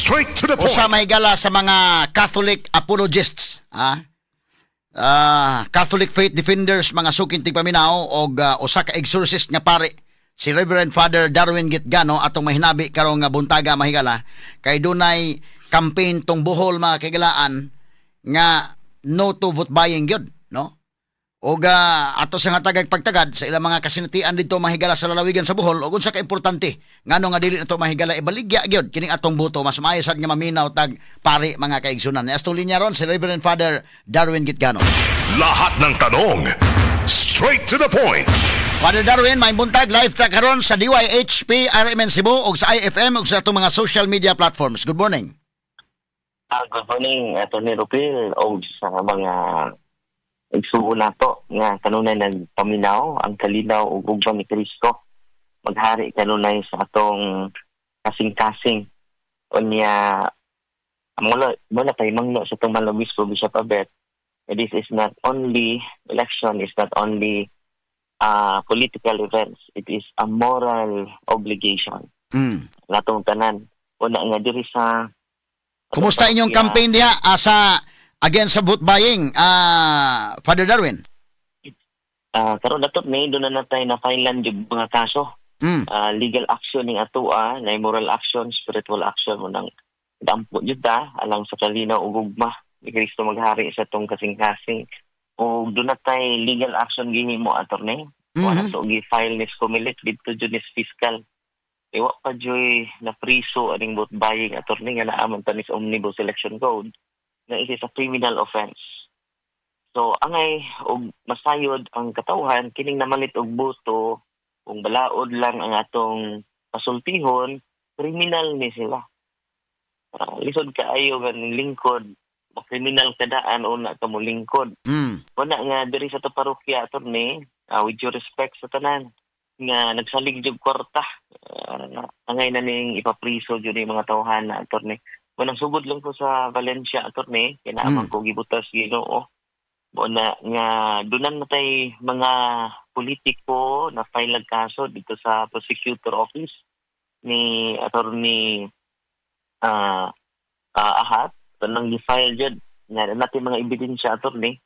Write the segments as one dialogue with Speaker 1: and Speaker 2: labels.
Speaker 1: Straight to the point.
Speaker 2: Usa, mga higala, sa mga Catholic apologists, ah? Catholic faith defenders, mga suking tigpaminaw, og usa ka exorcist nga pare, si Reverend Father Darwin Gitgano, atong mahinabi karong nga buntaga, mga higala, kay dunay campaign tong Bohol, mga kahigalaan, nga no to vote buying gyud, no? Og ato sa nga tagag pagtagad sa ilang mga kasinatian dito, mga higala, sa lalawigan sa Bohol ug unsa ka importante ngano nga dili nato, mga higala, ibaligya gyud kining atong boto. Mas maayo sad nga maminaw tag pare, mga kaigsunan. Atong linya ron si Reverend Father Darwin Gitgano.
Speaker 1: Lahat ng tanong, straight to the point.
Speaker 2: Father Darwin, may buntag. Live ta karon sa DYHP RMN Cebu ug sa IFM ug sa atong mga social media platforms. Good morning.
Speaker 3: Good morning, Atty. Rupil, o sa mga igsuon nato nga kanunay nagpaminaw. Ang kalinaw ug ugma ni Kristo maghari kanunay sa atong kasing-kasing. Unya mula mula tay mangno sa atong mahal Obispo Bishop Abet, this is not only election, is not only political events, it is a moral obligation natong tanan una nga diri sa
Speaker 2: Kumusta inyong campaign diha sa against sa vote buying, Father Darwin?
Speaker 3: Karon datot ni doon na natay na filean yung mga kaso. Legal action ning atoa, na moral action, spiritual action mo nang dampo jud ta alang sa kalinaw ug ugma ni Kristo maghari sa atong kasing-kasing. O doon na tay legal action gihimo, attorney. Wala to gi-file ni Comelec didto jud ni fiscal. Iwa pa joy na priso aning vote buying, attorney, nga naa man ta ni sa Omnibus Election Code nga it is a criminal offense. So angay og masayod ang katawhan kining namalit og boto, kung balaod lang ang atong pasultihon, kriminal ni sila. Lisod kaayo nga ning lingkod, kriminal kadaan una ka mo lingkod. Wala nga diri sa to parokya, attorney, with due respect sa tanan nga nagsalig jud kwarta, angay na ning ipapriso jud ni mga tawhana, attorney. Unang sugod lang ko sa Valencia, attorney, kay naa man ko gibutas Ginoo. Mo na nga dunan na tay mga politiko na file ag kaso dito sa prosecutor office ni Attorney Ahat. Tanang gi-file jud nga natin mga ebidensya, attorney.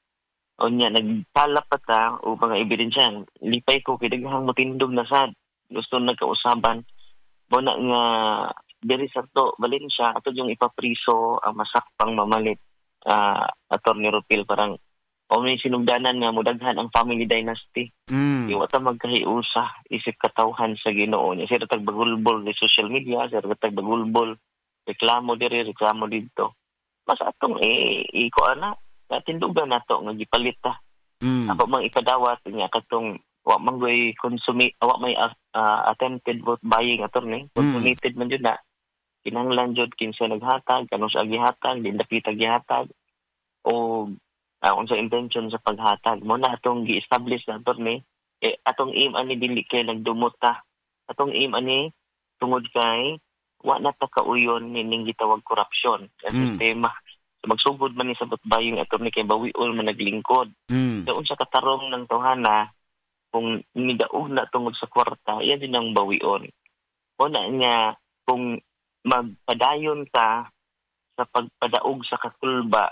Speaker 3: Unya nagpalap pa ta o mga ebidensya. Lipay ko kay daghang motindog na sad gusto nagkausaban. Mo na nga diri sa to Valencia ato yung ipapriso ang masakpang mamalit, Attorney Rupil, parang o may sinugdanan nga mudaghan ang family dynasty. Iwa ta magkahiusa isip katawhan sa Ginoo niya. Sira tag bagulbol ni social media, sira tag bagulbol, reklamo diri, reklamo didto. Mas atong eh iko ana natindugan nato nga gipalit ta. Ako mang ipadawat nga katong wa man goy consummate, wa may attempted vote buying, attorney. Consummated man jud na. Kinahanglan jud kinsa naghatag, kanus sa gihatag, din dapita gihatag o unsa intention sa paghatag. Mo na atong gi-establish na, attorney. Eh, atong aim ani dili kay nagdumot ta. Atong aim ani tungod kay wa na ta kauyon nining gitawag korupsyon sa sistema. So, magsugod man ni sa vote buying, attorney, kay bawiol man naglingkod. So, unsa katarong ng tawhana kung nidaog na tungod sa kwarta, yan din ang bawion. O na nga kung magpadayon ka sa pagpadaog sa kakulba,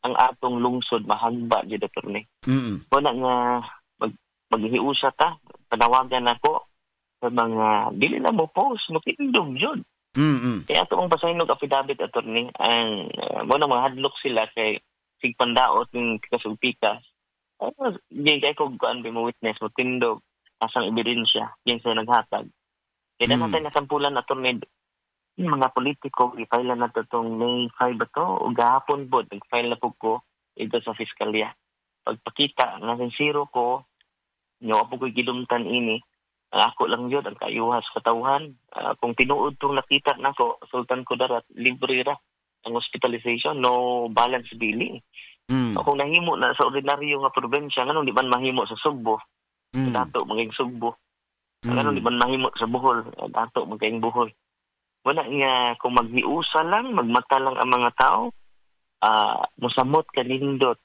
Speaker 3: ang atong lungsod mahagba jud, attorney. O na nga maghiusa ta, panawagan nako sa mga dili na mo post, motindog jud. Kaya ato ang pasaynog affidavit, attorney, ang mo na mga hadlok sila kay sigpandaot ng pikas ug pikas. Ay, di kay ko kuan mo witness mo tindog asang ebidensya sa naghatag. Kaya natin nasampulan, attorney, mga politiko. I-file na to tong May 5 ba to o gahapon pod nag-file na po ko ito sa fiskalya. Pagpakita nga sincero ko, nyo po ko'y gidumtan ini. Ang ako lang yun, ang kaayuha sa katawhan. Kung tinuod tong nakita nako, Sultan Kudarat, libre ra ang hospitalization, no balance billing. O kung nahimo na sa ordinaryo nga probinsya, nganong di man mahimo sa Sugbo? Dato maging Sugbo. Nganong di man mahimo sa Bohol? Dato maging Bohol. Wala nga kung maghiusa lang, magmata lang ang mga tao, musamot kanindot.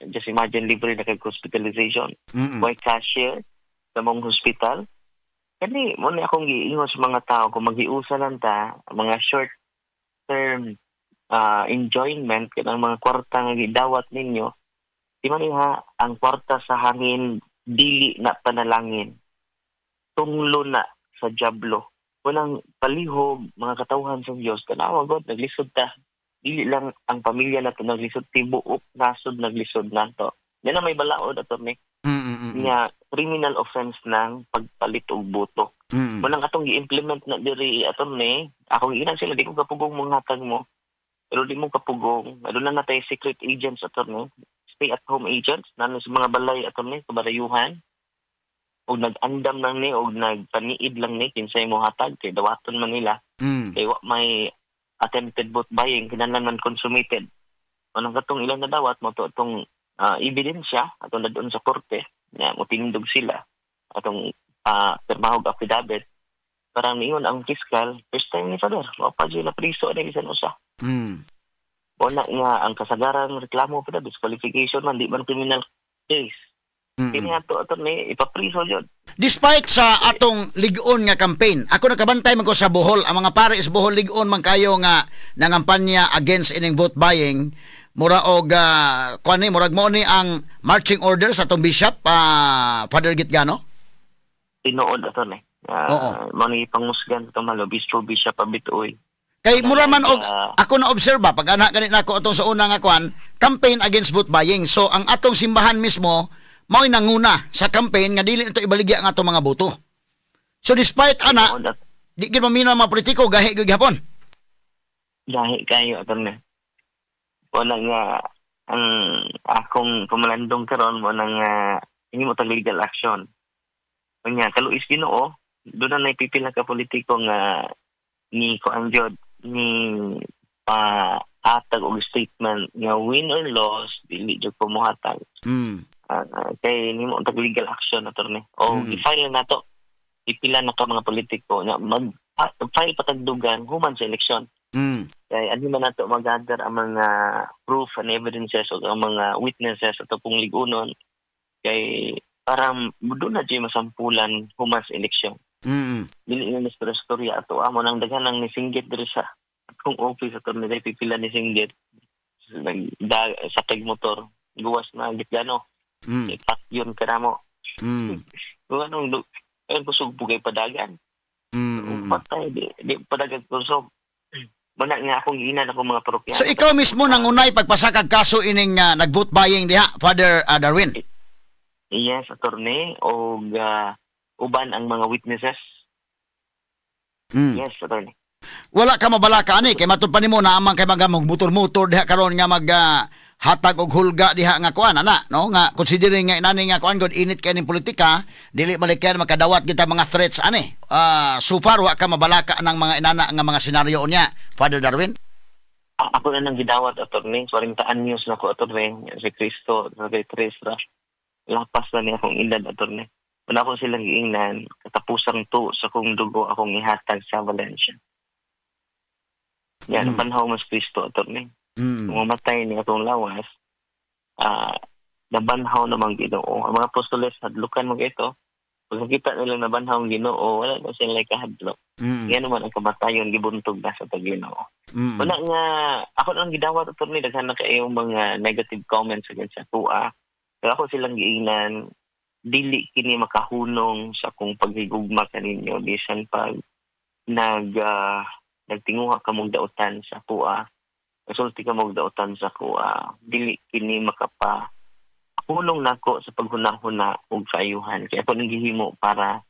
Speaker 3: Just imagine, libre na kag hospitalization. Way cashier sa mong hospital. Kani mo na akong giingon sa mga tao, kung maghiusa lang ta, mga short term enjoyment kanang mga kwarta nga gidawat ninyo. Di man ha, ang kwarta sa hangin dili na panalangin, tunglo na sa diablo. Unang palihog, mga katawhan sa Dios, tanawa god, naglisod ta. Dili lang ang pamilya nato naglisod, tibuok nasod naglisod nato. Yan na may balaod, attorney, nga criminal offense ng pagpalit og boto. Munang atong gi-implement na diri, attorney, akong giingnan sila, di ko kapugong mong hatag mo. Pero di mo kapugong, aduna na tay secret agents, attorney, stay at home agents, nano sa mga balay, attorney, kabarayuhan. Og nag-andam lang ni og nagpaniid lang ni kinsay mo hatag kay dawaton man nila kay wa may attempted vote buying, kinahanglan man consummated. Anong katong ilang nadawat mo to atong ebidensya atong dadon sa korte nga motindog sila atong pirmahog affidavit para niingon ang fiscal, first time ni Father wa pa jud na priso ani bisan usa. Wala nga ang kasagaran reklamo pa, disqualification man, di man criminal case. Kini ato, attorney, ipapriso jud.
Speaker 2: Despite sa atong lig-on nga campaign, ako nakabantay man ko sa Bohol, ang mga pare sa Bohol lig-on man kayo nga nangampanya against ining vote buying. Mura og kuan ni, murag mo ni ang marching order sa atong bishop, Father Gitgano.
Speaker 3: Tinuod, attorney.
Speaker 2: Oo.
Speaker 3: Mo ni pangmusgan sa Malo Bistro Bishop Abitoy.
Speaker 2: Kay mura man og ako na obserba pag ana ganit nako atong sa una nga kuan, campaign against vote buying. So ang atong simbahan mismo mao'y nanguna sa campaign nga dili nato ibaligya ang atong mga boto. So despite ana,
Speaker 3: Tinuod at
Speaker 2: di gid maminaw ang mga politiko, gahi gyud gihapon.
Speaker 3: Gahi kayo, attorney. Wala nga ang akong pamalandong karon mo nang hindi mo tag legal action. Unya kaluis Ginoo, doon na naipipila ka politiko nga ni kuan jud ni pa hatag og statement nga win or loss dili jud ko mohatag. Kay nimo tag legal action, attorney. O i-file na nato. Ipila na ka mga politiko nga mag file patagdugan human sa eleksyon. Kay ano man nato mag-gather ang mga proof and evidences o ang mga witnesses ato pong ligunon kay para doon na dyan masampulan human sa eleksyon. Dili na ni istorya ato amo nang daghan ang nisinggit diri sa akong office, ato ni pipila ni singgit nag sa kag motor guwas na gitgano. Patyon ka na mo. Kung anong ayun kusog pugay padagan. Patay di padagan kusog. Muna nga akong giinan ako mga parokyano.
Speaker 2: So ikaw mismo nangunay pagpasakag kaso ining nag-vote buying diha, Father Darwin.
Speaker 3: Yes, attorney, og uban ang mga witnesses. Yes, attorney.
Speaker 2: Wala ka mabalaka ani kay matud pa nimo na amang kay mga motor-motor diha karon nga mag hatag og hulga diha nga kuan ana, no, nga considering nga inani nga kuan god init kay ning politika, dili malikyan makadawat kita mga threats ani. So far wa ka mabalaka ng mga inana nga mga senaryo niya, Father Darwin.
Speaker 3: Ako na nang gidawat, attorney. 40 anyos na ko, attorney. Si Kristo, sa kay Teresa. Lapas na niya akong edad, attorney. Wala ko silang giingnan, katapusang to sa kong dugo akong ihatag sa Valencia. Yan, panhaw mas Kristo, attorney. Kung mamatay ni akong lawas, nabanhaw namang Ginoo. Ang mga apostoles, hadlukan mo ito. Pag nakita nila nabanhaw ang Ginoo, wala na sila kahadlok. Yan naman ang kamatayon, gibuntog na sa tag-Ginoo. Wala nga, ako nang gidawat, attorney, daghan na kayong mga negative comments against sa tuwa. Pero ako silang giingnan, dili kini makahunong sa akong paghigugma kaninyo bisan pag nagtinguha ka mong dautan sa kuha, nasulti ka mong dautan sa kuha, dili kini makapa hulong nako sa paghuna-huna ug kaayuhan kay ako nang gihimo para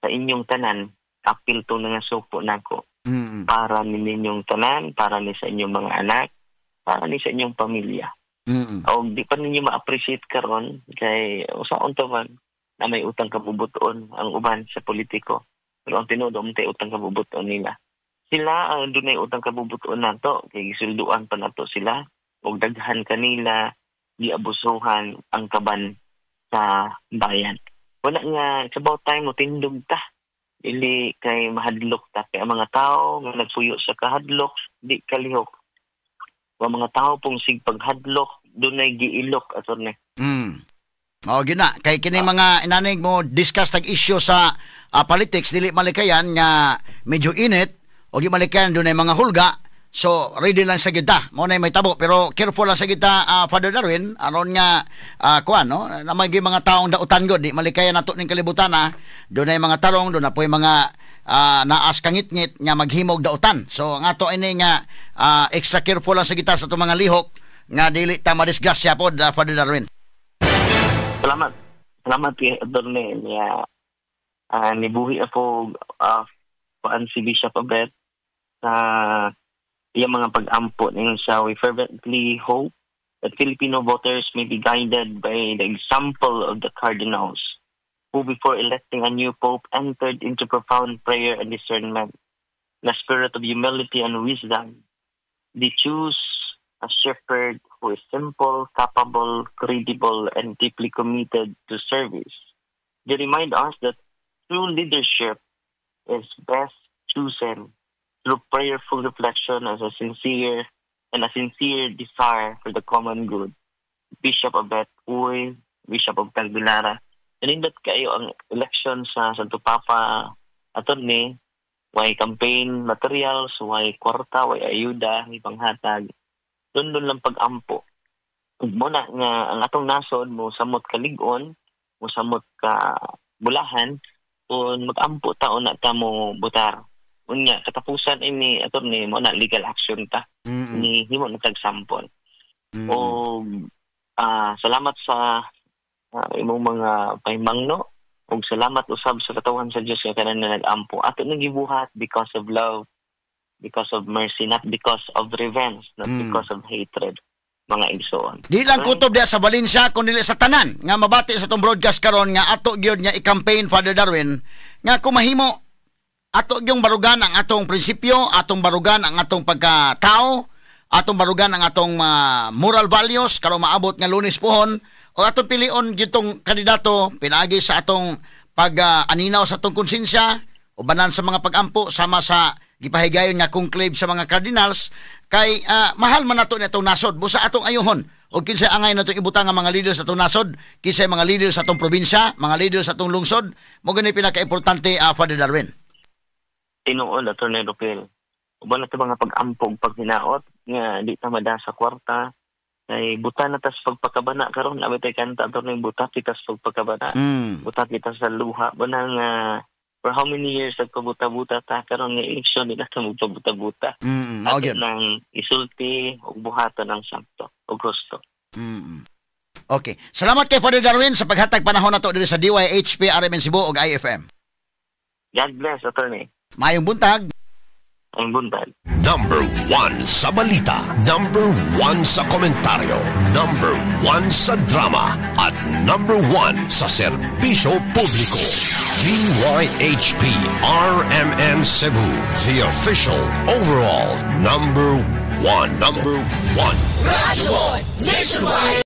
Speaker 3: sa inyong tanan. Apil to nga suko nako para ni ninyong tanan, para ni sa inyong mga anak, para ni sa inyong pamilya. O di pa ninyo ma-appreciate karon kay usaon to man na may utang kabubuton ang uban sa politiko. Pero ang tinuod tay utang kabubuton nila. Sila ang dunay utang kabubuton nato kay gisulduan pa nato sila og daghan kanila giabusuhan ang kaban sa bayan. Wala nga it's about time mo tindog ta. Dili kay mahadlok ta kay ang mga tao nga nagpuyo sa kahadlok di kalihok. Ang mga tao pong sig paghadlok dunay giilok, attorney.
Speaker 2: O gina kay kini mga inanig mo discuss tag issue sa politics, dili malikayan nga medyo init o di malikayan dunay mga hulga. So ready lang sa kita. Mo na may tabo, pero careful lang sa kita, Father Darwin, aron nga kuan, no, na may mga taong dautan gud, di malikayan nato ning kalibutan na dunay mga tarong, doon na po'y mga naas kangitngit nga maghimog dautan. So ang ato ini nga extra careful lang sa kita sa atong mga lihok nga dili ta madisgrasya pod, Father Darwin.
Speaker 3: Salamat. Salamat kay Attorney niya, nibuhi ako kuan si Bishop Abet sa iyang mga pag-ampo ningon siya, "We fervently hope that Filipino voters may be guided by the example of the cardinals who, before electing a new pope, entered into profound prayer and discernment in a spirit of humility and wisdom. They choose a shepherd who is simple, capable, credible, and deeply committed to service. They remind us that true leadership is best chosen through prayerful reflection as a sincere and a sincere desire for the common good. Bishop Abet Uy, Bishop of Tagbilaran." Nanindot kayo ang election sa Santo Papa, Attorney, way campaign materials, way kwarta, way ayuda, ipanghatag. Doon doon lang pag-ampo. Ug mo na nga ang atong nasod mo samot kalig-on, mo samot ka bulahan, kung mag-ampo ta na ta mo butar. Unya katapusan ini, Attorney, mo na legal action ta. Ni himo na tag sample. O salamat sa imong mga pahimangno ug salamat usab sa katawhan sa Dios nga kanan nga nag-ampo. Ato nang gibuhat because of love, because of mercy, not because of revenge, not because of hatred, mga igsoon.
Speaker 2: Di lang kutob diya sa Valencia kun dili sa tanan nga mabati sa atong broadcast karon nga ato gyud nga i-campaign, Father Darwin, nga kung mahimo ato gyung barugan ang atong prinsipyo, atong barugan ang atong pagkatao, atong barugan ang atong moral values karon maabot nga Lunes pohon o atong pilion gyud tong kandidato pinaagi sa atong pag-aninaw sa atong konsensya ubanan sa mga pag-ampo sama sa gipahigayon nga conclave sa mga cardinals, kay mahal man nato ni atong nasod, busa atong ayuhon o kinsay angay nato ibutang nga mga leader sa atong nasod, kinsay mga leader sa atong probinsya, mga leader sa atong lungsod. Mo gani pinaka-importante, Father Darwin.
Speaker 3: Tinuod, Attorney Rupil. Uban na mga pag-ampo ug paghinaot nga di ta mada sa kwarta kay buta na tas pagpakabana karon. Abi tay kanta, Attorney, "Buta kita sa pagpakabana." Buta kita sa luha ba nga for how many years nagpabuta-buta ta. Karon nga eleksyon, di na ta magpabuta-buta.
Speaker 2: Mao
Speaker 3: Ato
Speaker 2: gyud.
Speaker 3: nang isulti ug buhaton ang sakto ug husto.
Speaker 2: Okay. Salamat kay Father Darwin sa paghatag panahon nato diri sa DYHP RMN Cebu ug IFM.
Speaker 3: God bless, Attorney.
Speaker 2: Maayong buntag.
Speaker 3: Ang buntag.
Speaker 1: Number 1 sa balita. Number 1 sa komentaryo. Number 1 sa drama. At number 1 sa serbisyo publiko. DYHP RMN Cebu. The official overall number 1. Number 1.
Speaker 4: Radyo Nationwide.